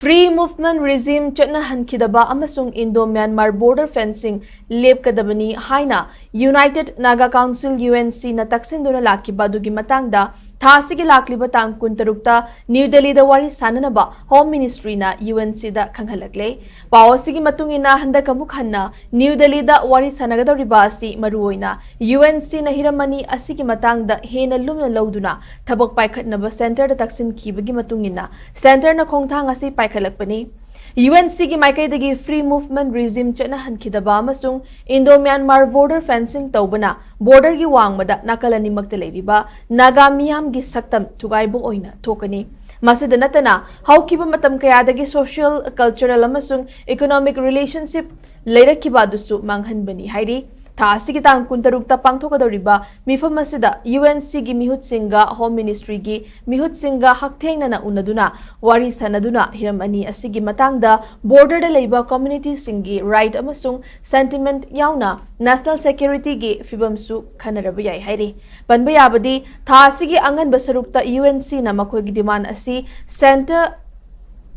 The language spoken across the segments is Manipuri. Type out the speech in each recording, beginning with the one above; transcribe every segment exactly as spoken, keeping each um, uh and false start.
Free Movement Regime ꯆꯠꯅꯍꯟꯈꯤꯗꯕ ꯑꯃꯁꯨꯡ Indo-Myanmar border fencing ꯂꯦꯞꯀꯗꯕꯅꯤ ꯍꯥꯏꯅ United Naga Council, UNC ꯅ ꯇꯛꯁꯤꯟꯗꯨꯅ ꯂꯥꯛꯈꯤꯕ ꯑꯗꯨꯒꯤ ꯃꯇꯥꯡꯗ ꯊꯥ ꯑꯁꯤꯒꯤ ꯂꯥꯛꯂꯤꯕ ꯇꯥꯡ ꯀꯨꯟꯇꯔꯨꯛꯇ ꯅ꯭ꯌꯨ ꯗꯦꯜꯂꯤꯗ ꯋꯥꯔꯤ ꯁꯥꯅꯅꯕ Home Ministry ꯅ UNC ꯗ ꯈꯪꯍꯜꯂꯛꯂꯦ꯫ ꯄꯥꯎ ꯑꯁꯤꯒꯤ ꯃꯇꯨꯡ ꯏꯟꯅ, ꯍꯟꯗꯛ ꯑꯃꯨꯛ ꯍꯟꯅ ꯅ꯭ꯌꯨ ꯗꯦꯜꯂꯤꯗ ꯋꯥꯔꯤ ꯁꯥꯟꯅꯒꯗꯧꯔꯤꯕ ꯑꯁꯤ ꯃꯔꯨꯑꯣꯏꯅ UNC ꯅ ꯍꯤꯔꯝ ꯑꯅꯤ ꯑꯁꯤꯒꯤ ꯃꯇꯥꯡꯗ ꯍꯦꯟꯅ ꯂꯨꯝꯅ ꯂꯧꯗꯨꯅ ꯊꯕꯛ ꯄꯥꯏꯈꯠꯅꯕ Centre ꯗ ꯇꯛꯁꯤꯟꯈꯤꯕꯒꯤ ꯃꯇꯨꯡ ꯏꯟꯅ Centre ꯅ ꯈꯣꯡꯊꯥꯡ ꯑꯁꯤ ꯄꯥꯏꯈꯠꯂꯛꯄꯅꯤ꯫ UNC ꯒꯤ ꯃꯥꯏꯀꯩꯗꯒꯤ Free Movement Regime ꯆꯠꯅꯍꯟꯈꯤꯗꯕ ꯑꯃꯁꯨꯡ Indo-Myanmar border fencing ꯇꯧꯕꯅ border ꯒꯤ ꯋꯥꯡꯃꯗ ꯅꯥꯀꯜ ꯑꯅꯤꯃꯛꯇ ꯂꯩꯔꯤꯕ ꯅꯥꯒꯥ ꯃꯤꯌꯥꯝꯒꯤ ꯁꯛꯇꯝ ꯊꯨꯒꯥꯏꯕ ꯑꯣꯏꯅ ꯊꯣꯛꯀꯅꯤ꯫ ꯃꯁꯤꯗ ꯅꯠꯇꯅ, ꯍꯧꯈꯤꯕ ꯃꯇꯝ ꯀꯌꯥꯗꯒꯤ social, cultural ꯑꯃꯁꯨꯡ economic relationship ꯂꯩꯔꯛꯈꯤꯕ ꯑꯗꯨꯁꯨ ꯃꯥꯡꯍꯟꯕꯅꯤ ꯍꯥꯏꯔꯤ꯫ ꯊꯥ ꯑꯁꯤꯒꯤ ꯇꯥꯡ ꯀꯨꯟꯇꯔꯨꯛꯇ ꯄꯥꯡꯊꯣꯛꯀꯗꯧꯔꯤꯕ ꯃꯤꯐꯝ ꯑꯁꯤꯗ UNC ꯒꯤ ꯃꯤꯍꯨꯠꯁꯤꯡꯒ Home Ministry ꯒꯤ ꯃꯤꯍꯨꯠꯁꯤꯡꯒ ꯍꯛꯊꯦꯡꯅꯅ ꯎꯅꯗꯨꯅ ꯋꯥꯔꯤ ꯁꯥꯟꯅꯗꯨꯅ ꯍꯤꯔꯝ ꯑꯅꯤ ꯑꯁꯤꯒꯤ ꯃꯇꯥꯡꯗ border ꯗ ꯂꯩꯕ community ꯁꯤꯡꯒꯤ right ꯑꯃꯁꯨꯡ sentiment ꯌꯥꯎꯅ national security ꯒꯤ ꯐꯤꯕꯝꯁꯨ ꯈꯟꯅꯔꯕ ꯌꯥꯏ ꯍꯥꯏꯔꯤ꯫ ꯄꯟꯕ ꯌꯥꯕꯗꯤ, ꯊꯥ ꯑꯁꯤꯒꯤ ꯑꯉꯟꯕ ꯁꯔꯨꯛꯇ UNC ꯅ ꯃꯈꯣꯏꯒꯤ demand ꯑꯁꯤ Centre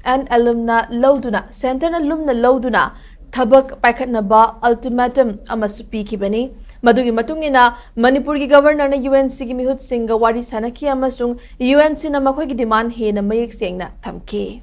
ꯑꯦꯟ ꯑꯦꯂꯨꯝꯅ ꯂꯧꯗꯨꯅ, Centre ꯅ ꯂꯨꯝꯅ ꯂꯧꯗꯨꯅ ꯊꯕꯛ ꯄꯥꯏꯈꯠꯅꯕ ultimatum ꯑꯃꯁꯨ ꯄꯤꯈꯤꯕꯅꯤ꯫ ꯃꯗꯨꯒꯤ ꯃꯇꯨꯡ ꯏꯟꯅ ꯃꯅꯤꯄꯨꯔꯒꯤ Governor ꯅ UNC ꯒꯤ ꯃꯤꯍꯨꯠꯁꯤꯡꯒ ꯋꯥꯔꯤ ꯁꯥꯅꯈꯤ ꯑꯃꯁꯨꯡ UNC ꯅ ꯃꯈꯣꯏꯒꯤ demand ꯍꯦꯟꯅ ꯃꯌꯦꯛ ꯁꯦꯡꯅ ꯊꯝꯈꯤ꯫